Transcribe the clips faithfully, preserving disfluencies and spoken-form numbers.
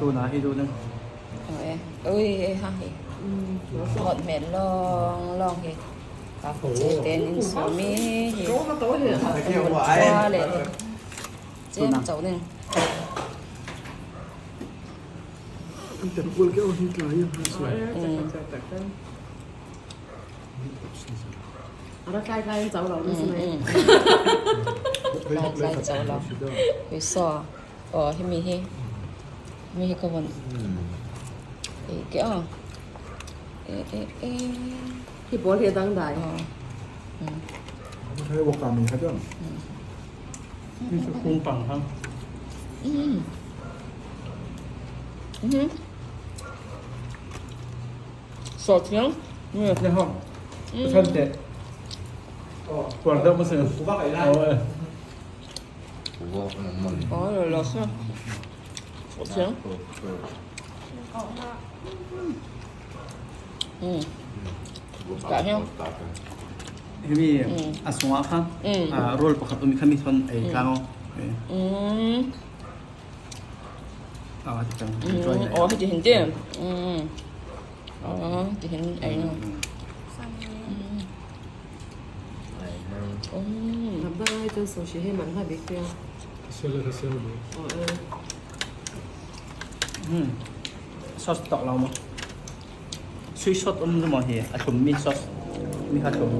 Tuna hi duh ning. Ui, ei ha hi. Hot hmel lawng lawng hi. Ka pu te ten in sawmi hi. Tua le hi. Cem chau ning. Ara kai kai chau lo ni. Kai kai chau lo. Ui, saw. Aw, himi hi. Himi hi ka hun. Ei, ke aw. E, e, e. Hi pawl hi a dangdai. Aw. Hei, wok kami kha dang. Hei, sa kung pang ha. Sawt hiang. Ni. Ni hong. San te. Kuar deuh mah si. Aw, eh. Ua, nang man. Aw, lo lo sa. Sawt hiang. Ka hiang. Himi a sungah kha, ah, roll pakhat um kha mi thawn ei tlang aw. Aw, hiti hin te. Aw, hiti hin ei. Lam dang ai chun sushi hei man hna bik pia. Ka sel le ka sel bik. Aw, eh. Sauce tawk lo maw? Sui sauce um maw hi? A thlum mi sauce. Mi kha thlum.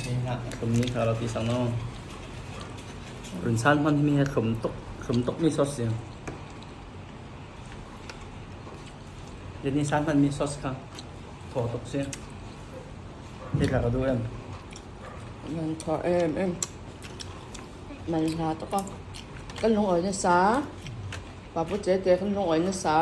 Mi kha a thlum mi kha lo ti sang no. Run san hman mi kha thlum tuk, thlum tuk mi sauce si. Zeni san hman mi sauce kha thaw tuk si. Hi tla ka duh em? Man thaw em em. Man hla tuk a. Kan lungawi nasa. Papu che te kan lungawi nasa.